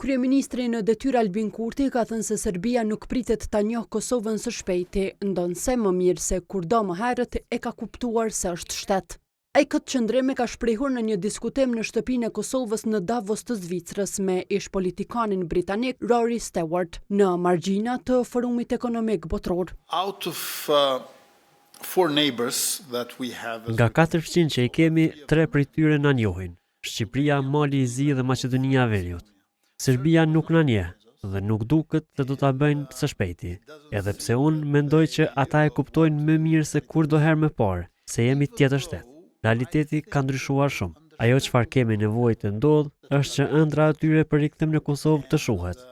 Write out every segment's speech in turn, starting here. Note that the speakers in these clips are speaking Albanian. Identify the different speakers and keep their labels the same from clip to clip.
Speaker 1: Kryeministri në detyrë Albin Kurti ka thënë se Serbia nuk pritet ta njohë Kosovën së shpejti, ndonëse më mirë se kurdo më herët e ka kuptuar se është shtet. Ai këtë qëndrim e ka shprehur në një diskutim në shtëpinë e Kosovës në Davos të Zvicrës me ish-politikanin britanik Rory Stewart në margjina të Forumit Ekonomik Botëror.
Speaker 2: Out of four neighbors that we have
Speaker 3: Nga katër fqinj që i kemi, tre prej tyre na njohin: Shqipëria, Mali i Zi dhe Maqedonia e Veriut. Serbia nuk na njeh dhe nuk duket se do ta bëjnë së shpejti, edhe pse unë mendoj që ata e kuptojnë më mirë se kurdoherë më parë se jemi tjetër shtet. Realiteti ka ndryshuar shumë. Ajo çfarë kemi nevojë të ndodhë është që ëndra e tyre për rikthim në Kosovë të shuhet.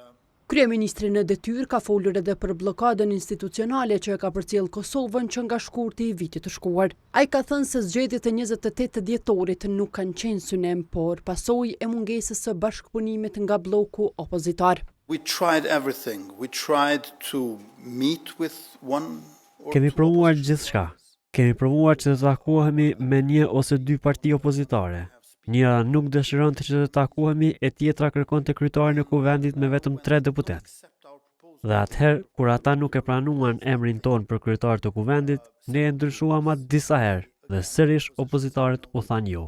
Speaker 1: Kryeministri në detyrë ka folur edhe për bllokadën institucionale që e ka përcjellë Kosovën që nga shkurti i vitit të shkuar. Ai ka thënë se zgjedhjet e 28 dhjetorit nuk kanë qenë synim, por pasojë e mungesës së bashkëpunimit nga blloku opozitar.
Speaker 2: We tried everything. We tried to meet with one or
Speaker 3: Kemi
Speaker 2: two
Speaker 3: provuar
Speaker 2: opposition
Speaker 3: gjithçka. Kemi provuar që të takohemi me një ose dy parti opozitare. Njëra nuk dëshironte që të takohemi e tjetra kërkonte kryetarin e kuvendit me vetëm tre deputet. Dhe atëherë, kur ata nuk e pranuan emrin ton për kryetar të kuvendit, ne e ndryshuam atë disa herë dhe sërish opozitarët u thanë jo.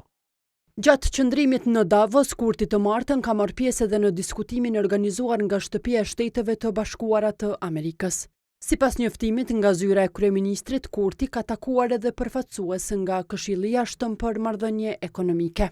Speaker 1: Gjatë qëndrimit në Davos, Kurti të martën ka marrë pjesë edhe në diskutimin e organizuar nga Shtëpia e Shteteve të Bashkuara të Amerikës. Sipas njoftimit nga zyra e kryeministrit, Kurti ka takuar edhe përfaqësues nga Këshilli i Jashtëm për Marrëdhënie Ekonomike.